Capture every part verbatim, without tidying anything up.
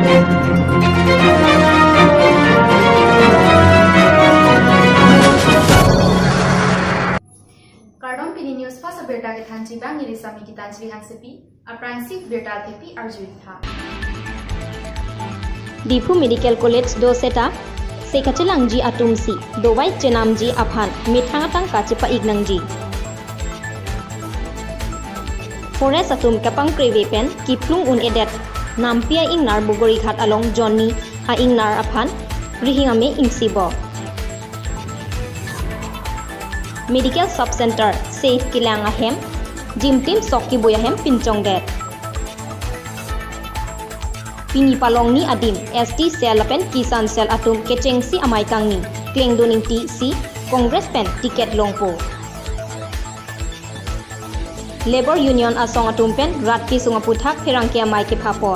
Kardom, pini News Fast abirta kethanji abang neli Sami Gitanjali Hansepi. Aphrangsi birta thepi arju-ik tha. Diphu Medical College do seta se kachelangji atum si dovai chenamji aphan methang atangka chepa-ik nangji. Forest atum kapangkrevi pen kiplung un-edet nampi a-ingnar Bogorighat along Johnny a-ingnar aphan rihing ame ingsibo. Medical Sub Center Safe kelang ahem jimtim sok kibui ahem pinchongdet. Pini palongni adim S T cell lapen Kisan cell atum kechengsi amei kangni klengdun ingti si Congress pen ticket longpo. Labour Union asong atum pen rat kesung aputhak pherangke amei kephapon.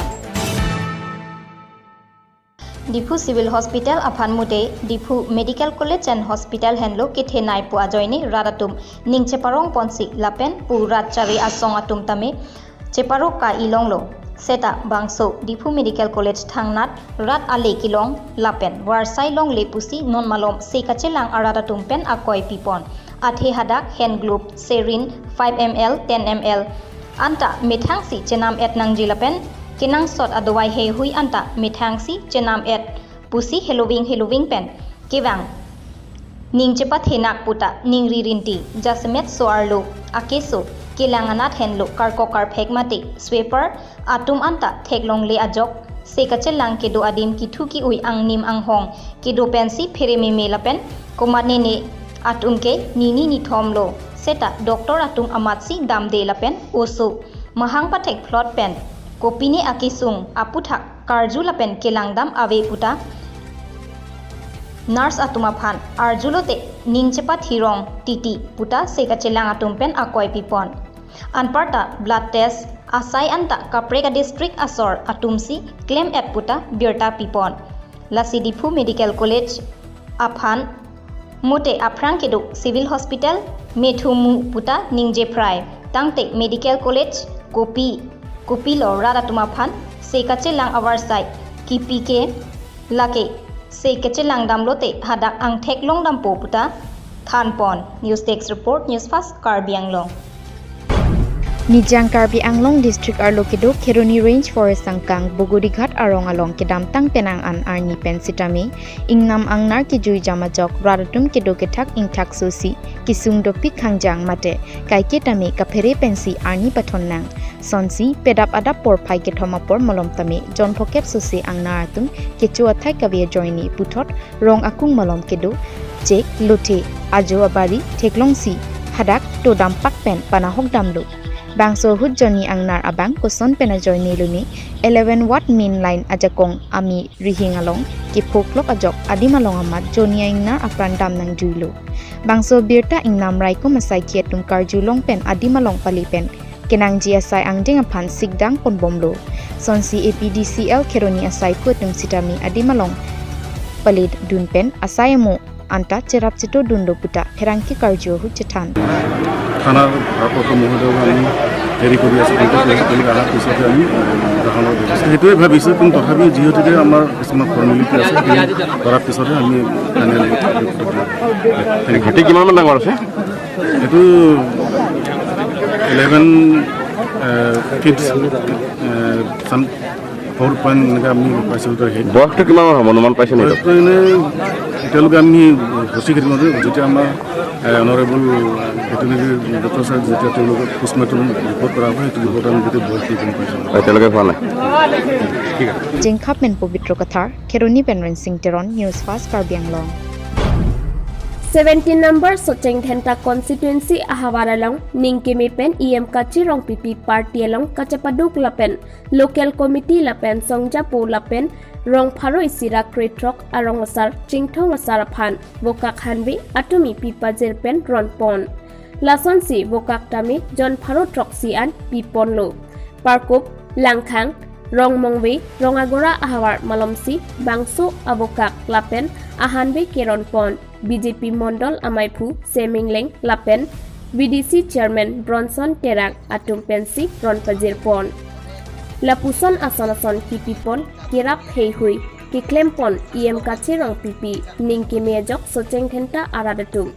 Diphu Civil Hospital aphan mate Diphu Medical College and Hospital henlo kethenei pu ajoine rat atum ning cheparongponsi lapen pu rat chari asong atum tame cheparok ka-i longlo. Seta bangso Diphu Medical College thangnat rat ale kelong lapen varsai longle pusi non malom se kachelang arat atum pen akoi pipon. Athe hadak hand glove, syringe five M L, ten M L anta methangsi chenam-et nangji lapen kenangsot adovai heihui anta methangsi chenam-et pusi heloving heloving pen kevang. Ning chepathenak puta ningri rinti jasemet so-arlo akeso kelang anat henlo karkok karphek mate sweeper atum anta theklongle ajok se kachelang kedo adim kithu ki-ui angnim anghong kedo pensi pherememe lapen komatne ne atum ke nini nithom lo. Seta doctor atum amatsi damde lapen oso mahang pathek phlot pen kopine akesung aputhak karju lapen kelangdam ave puta nurse atum aphan arjulote ning chepathirong titi puta se kachelang atum pen akoi pipon. Anparta blood test asai anta kaprek a-district asor atumsi klem-et puta birta pipon. Lasi Diphu Medical College aphan mate aphrang kedo Civil Hospital methumu puta ningje phrai. Tangte Medical College kopi kopilo rat atum aphan se kachelang avarsai kipi ke lake se kachelang damlote hadak angthek longdampo puta thanpon. News Desk Report, News Fast, Karbi Anglong. Nijang Karbi Anglong District arlo kedo Kheroni Range Forest angkang Bogorighat arong along kedamtang penang an arni pen sitame ingnam angnar kejui jam ajok rat atum kedo kethak ingthak sosi kesung dopik khangjang mate kaike tame kaphere pensi arni pathon nang. Sonsi pedap adap porphai kethom apor malom tame jon phokep sose angnar atum kecho athai kave ajoine puthot rong akung malom kedo chek lothe ajo abari theklongsi hadak to dampak pen panahok damlo. Bangso ahut Johnny angnar abang koson pen ajoine lone eleven watt main line ajakong ami rihing along kephoklok ajok adim along amat Johnny a-ingnar apran dam nangjuilo. Bangso birta ingnam raikom asaikhi atum karjulong pen adim along pale pen kenangji asai angdeng aphan sikdang ponbomlo. Sonsi A P D C L Kheroni asaikhu atum sitame adim along pale dun pen asai amo anta cherap cheto dunlo puta pherangke karju ahut chethan. থানাৰ ভাৰপ্ৰাপ্ত মহোদয়ক আমি হেৰি কৰি আছোঁ, কণ্টেক্ট কৰিছোঁ, তেওঁলোকে অহাৰ পিছতে আমি গ্ৰহণৰ ব্যৱস্থা সেইটোৱে ভাবিছোঁ। কিন্তু তথাপিও যিহেতুকে আমাৰ কিছুমান ফৰ্মেলিটি আছে, সেইখিনি কৰাৰ পিছতহে আমি ফাইনেল। ঘাটি কিমান মান ডাঙৰ আছে? এইটো ইলেভেন ফিট চাম ফ'ৰ পইণ্ট এনেকৈ আমি পাইছিলোঁ তাৰ হেড। বয়সটো কিমান মান হ'ব অনুমান পাইছে নেকি? বয়সটো এনে এতিয়ালৈকে আমি সঠিক হেৰি নকৰোঁ। যেতিয়া আমাৰ অনাৰেবল ভেটেৰিনেৰী ডক্টৰ ছাৰ যেতিয়া তেওঁলোকে পোষ্টমৰ্টেম ৰিপৰ্ট কৰা হ'ব, সেইটো ৰিপৰ্ট আমি গোটেই বয়সটো গম পাইছোঁ। এতিয়ালৈকে হোৱা নাই। ঠিক আছে। Jengkhap pen Pabitra Kathar, Kheroni pen Rensing Teron, News Fast Karbi Anglong. Seventeen number Socheng Dhenta constituency ahavar along ningkeme pen E M Kachi Rongpipi party along kachepaduk lapen local committee lapen songjapo lapen rong pharo isi ra krethrok arong asar Chingthong asar aphan vokak hanve atumi pipajir pen ronpon. Lasonsi vokak tame jon pharo throksi an piponlo. Parkup, Langkhang, Rongmongve, Rongagora ahavar malomsi bangso avokak lapen ahanve keronpon. B J P Mondol amaiphu Semingleng lapen V D C Chairman Bronson Terang atum pensi ronpajirpon. Lapuson ason ason kipipon, kerap heihui keklempon E M Kache Rongpipi, ning keme ajok Socheng Dhenta arat atum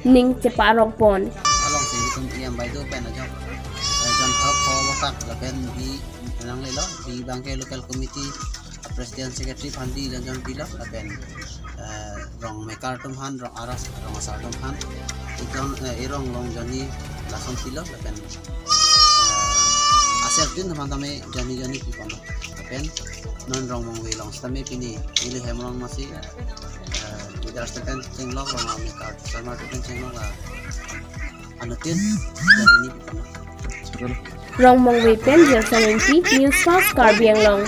ning cheparongpon. Alongsi itum E M Baido pen ajok, eh, jon thok pho botak lapen bi nanglelo, bi abangke local committee president secretary aphan bi jon jon bilo lapen, eh, rong mekar atum aphan, rong aras, rong asar atum aphan, ijon, eh, erong long jonni lason pilo lapen, eh, aser tin aphan tame jonni jonni pipon lapen non Rongmongve along sitame pini ili hem rong masi, eh, leaders atum pen chenglok, rong amekar, Sarma atum pen chenglok la anuttin jonni pipon. Rongmongve pen Jelsong Ingti, News Fast Karbi Anglong.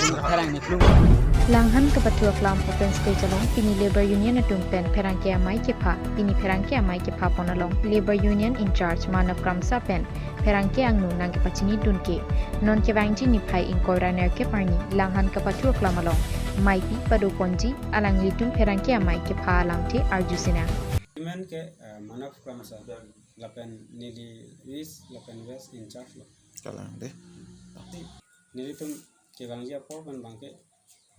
Langhan kapathu aklam open stage along pini Labour Union atum pen pherangke amei kepha, pini pherangke amei kephapon along Labour Union in charge Manav Kramsa pen pherangke angno nangkepachinidun ke. Non kevangji niphai ingkoi ra nerkep arni Langhan kapathu aklam along meipi padoponji, alanglitum pherangke amei kepha alamthe arju sinang. Amen ke, eh, Manav Kramsa lapen neli East lapen West in charge lo. Kalang de. Nelitum kevangji apor pen abangke,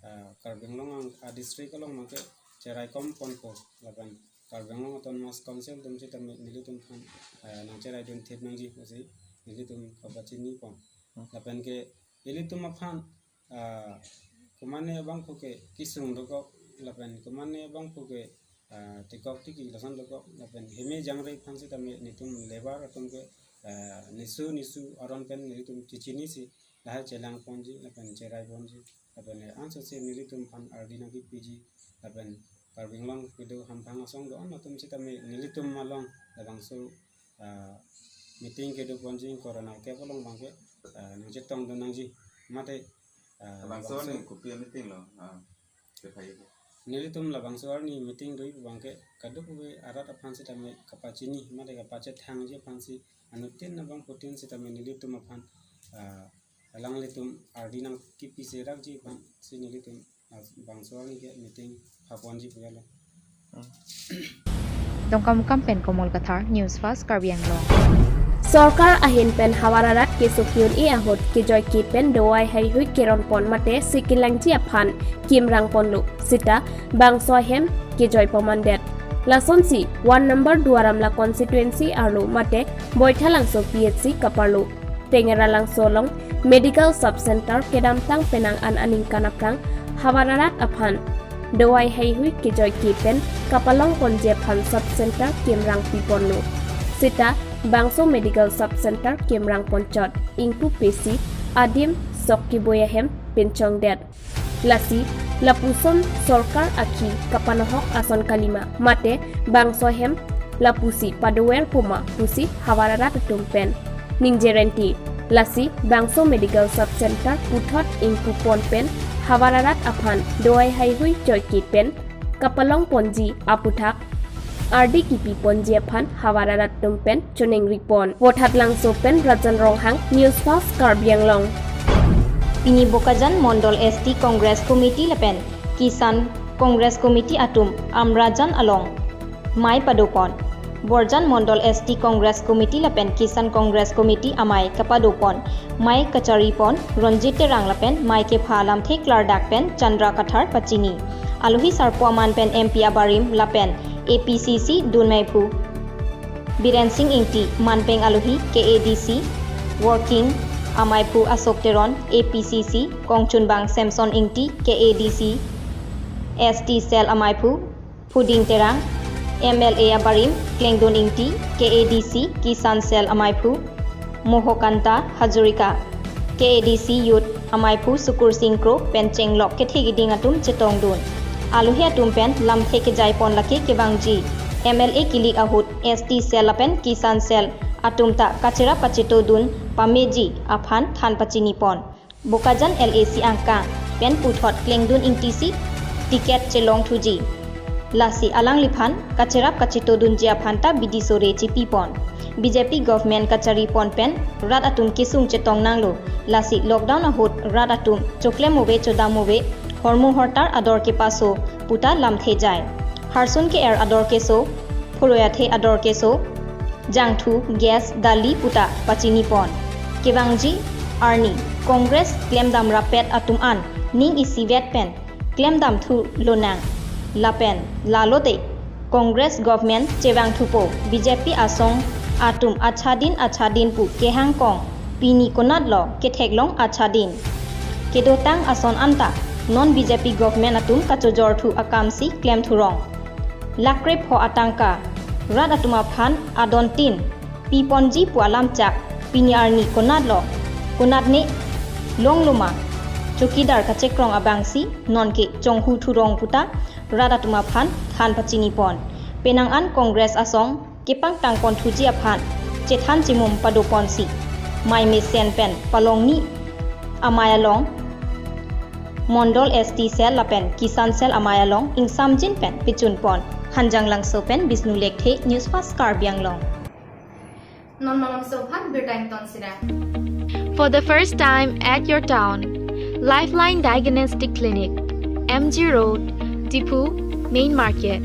ah, Karbi Anglong ang, ah, district along abangke cherai komponpo lapen Karbi Anglong Autonomous Council atum sitame nelitum aphan, ah, nangcheraidun thip nangji pusi nelitum kapachinipon. Hmm. Lapen ke ilitum aphan, ah, komane abangphu ke kesung dokok lapen komane abangphu ke, ah, tekok tiki lason dokok lapen heme jangre aphan sitame nelitum labour atum ke, ah, nisu nisu aron pen nelitum chechinisi lahai chelangponji lapen cheraiponji lapen ansose nelitum aphan ardi nangkipiji lapen Karbi Anglong kedo hamphang asong do-an atum sitame nelitum along labangso, ah, meeting kedoponji ingkoi ra nerkep along abangke, ah, nangchetongdun nangji mate, ah, labangso labangso arni kopi meeting lo, ah, kephai. Nelitum labangso arni meeting do-i pu abangke kadokave arat aphan sitame kapachini mate kapachethangji aphansi anuttin abangphutin sitame nelitum aphan, ah, alanglitum ardi nangkipi serakji aphansi nelitum labangso arni ke meeting phaponji pu ya lo. Dongkamukam pen Komol Kathar, News Fast Karbi Anglong. Sorkar ahin pen havar arat keso ki-un-e ahut kejoike pen dawai heihui keronpon mate si kelangji aphan kimrangponlo sita bangso ahem kejoi pamandet. Lasonsi one number Duar Amla constituency arlo mate Boithalangso P H C kaparlo Tengeralangso along Medical Sub Center kedamtang penang an aningkan aphrang havar arat aphan dawai heihui kejoike pen kapalongponji aphan Sub Center kimrang piponlo. Sita bangso Medical Sub Center kimrangponchot ingpu pesi adim sok keboi ahem pinchongdet. Lasi lapuson sorkar akhi kapanohok ason kalima mate bangso ahem lapusi padover puma pusi havar arat atum pen ningjerenti. Lasi bangso Medical Sub Center puthot ingpupon pen havar arat aphan dawai heihui joike pen kapalongponji aputhak ardi kipiponji aphan havar arat atum pen choningripon. Vothatlangso pen Rajan Ronghang, News Fast Karbi Anglong. Pini Bokajan Mondol S T Congress Committee lapen Kisan Congress Committee atum Amrajan along mei padopon. Borjan Mondol S T Congress Committee lapen Kisan Congress Committee amei kapadopon. Mei kacharipon Ronjit Terang lapen mei kepha alamthe klardak pen Chandra Kathar pachini. Alohi sarpo aman pen M P abarim lapen A P C C dunmeiphu Biren Singh Ingti, manpeng alohi K A D C Working ameiphu Ashok Teron, A P C C kongchunbang Samson Ingti, K A D C S T Cell ameiphu Phuding Terang, M L A abarim Klengdun Ingti, K A D C Kisan Cell ameiphu Mohokanta Hazarika, K A D C Youth ameiphu Sukur Singh Kro pen chenglok kethe kiding atum chetongdun. Alohi atum pen lamthe kejaipon lake kevangji M L A kilik ahut S T Cell lapen Kisan Cell atum ta kacherap kachetodun pameji aphan than pachinipon. Bokajan L A C angkang pen puthot Klengdun Ingti si ticket chelongthuji. Lasi alangliphan kacherap kachetodunji aphan ta bidi sore chepipon. B J P government kacharipon pen rat atum kesung chetong nanglo. Lasi lockdown ahut rat atum choklem ove chodam ove, hormu hortar ador kepaso puta lamthe jai. Harsun ke-er ador keso, phuroi athe ador keso, jangthu, gas, dali puta pachinipon. Kevangji arni Congress klemdam rapet atum an ning isivet pen klemdam thu lonang. Lapen lalote Congress government chevang thupo, B J P asong atum achadin achadin pu kehang kong, pini konatlo ketheklong achadin. Kedotang ason anta non B J P government atum kachojor thu akamsi klem thurong. Lakh krepho atangka rat atum aphan adontin piponji pu alam chak, pini arni konatlo, konatne longloma, chokidar kachekrong abangsi nonke chonghu thurong puta rat atum aphan than pachinipon. Penang an Congress asong kepangtangpon thuji aphan chethan chimum padoponsi, mai mesen pen palongni amei along, Mondol S T cell lapen Kisan cell amei along ingsamjin pen pichunpon. Hanjanglangso pen Bishnu Lekthe, News Fast Karbi Anglong. Non malomso aphan birta ington sira. For the first time at your town, Lifeline Diagnostic Clinic, M G Road, Diphu, Main Market,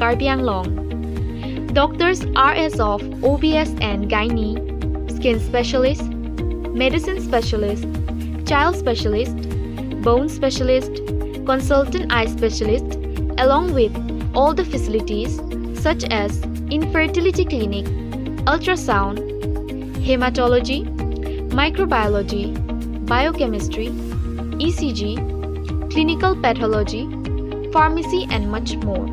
Karbi Anglong. Doctors are as of O B S and gynae, skin specialist, medicine specialist, child specialist, bone specialist, consultant eye specialist, along with all the facilities such as infertility clinic, ultrasound, hematology, microbiology, biochemistry, E C G, clinical pathology, pharmacy and much more.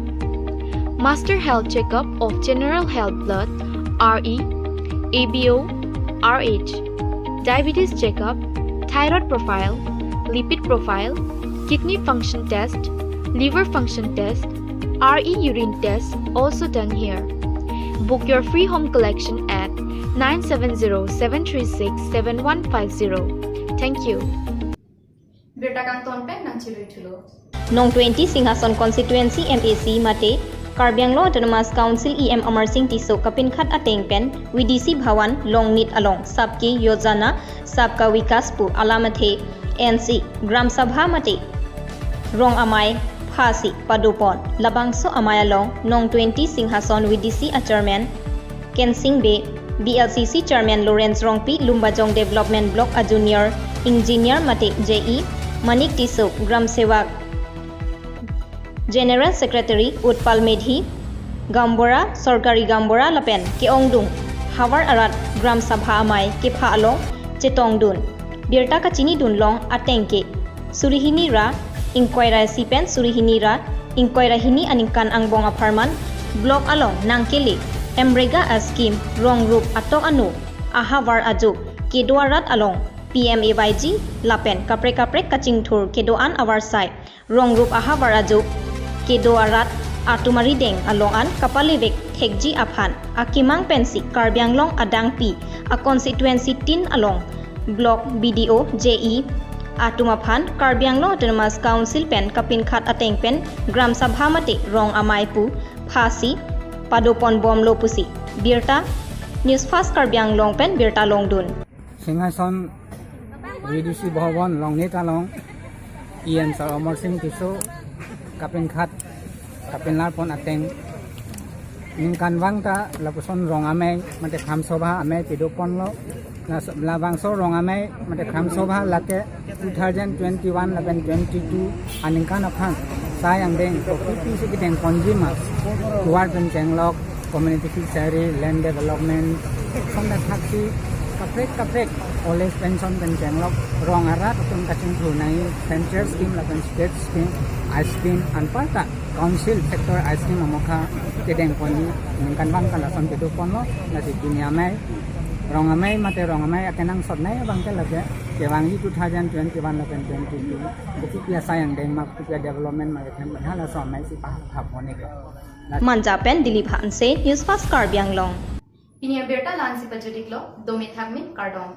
Master health checkup of general health blood, R E, A B O, R H, diabetes checkup, thyroid profile, lipid profile, kidney function test, liver function test, R E urine test also done here. Book your free home collection at nine seven zero seven three six seven one five zero. Thank you. Birta kangton pen nangchirui thulo. Nong twenty Singhason Constituency M A C mate Karbi Anglong Autonomous Council E M Amarsing Tisso kapinkhat ateng pen V D C Bhawan Longnit along Sabki Yojana Sabka Vikas pu alam athe ensi Gram Sabha mate rong amei phasi padopon. Labangso amei along Nong twenty Singhason V D C a Chairman Kensing Bey, B L C C Chairman Lawrence Rongpi, Lumbajong Development Block a Junior Engineer mate J E, Manik Tisso, Gram Sevak General Secretary Utpal Medhi, Gaonbura, Sorkari Gaonbura lapen ke-ongdung havar arat Gram Sabha amei kepha along chetongdun. Birta kachinidun long ateng ke suri hini ra ingkoi ra isi pen suri hini ra ingkoi ra hini aningkan angbong apharman block along nangkele MGNREGA a scheme rong rup atok anu ahavar ajo kedo arat along P M A Y G lapen kaprek kaprek kachingthur kedo-an avarsai rong rup ahavar ajo kedo arat atum arideng along an kapalevek thekji aphan akemang pensi Karbi Anglong adangpi a constituency tin along block B D O, J E atum aphan Karbi Anglong Autonomous Council pen kapinkhat ateng pen Gram Sabha mate rong amei pu phasi padopon bomlo pusi birta News Fast Karbi Anglong pen birta longdun. Singhason V D C Bhawan Longnit along E M Sir Amarsing Tisso kapinkhat kapinlarpon ateng ningkanvang ta lapuson rong amei mate Gram Sabha amei pidoponlo. La, labangso rong amei mate Gram Sabha lake two thousand twenty-one lapen twenty-two aningkan aphan sai angdeng kopi pisi kedengponji ma, tovar pen chenglok, community fishery, land development, ekson da thaksi kaprek kaprek, old age pension pen chenglok, rong arat atum kachingthur nangji, central scheme lapen state scheme, a scheme anparta council sector a scheme amokha kedengponji ningkanvang ta lason kedoponlo. Lasi pini amei, rong amei mate rong amei akenangsot nei abang ke lake kevangji two thousand twenty-one lapen twenty-two, kopi pi asai angdeng ma, kopi pi development ma, lapen halaso amei si pahap pon-iklo. Manja pen Dilip Hanse, News Fast Karbi Anglong. Pini abirta la-ansi pajut-iklo, dome thakme, kardom.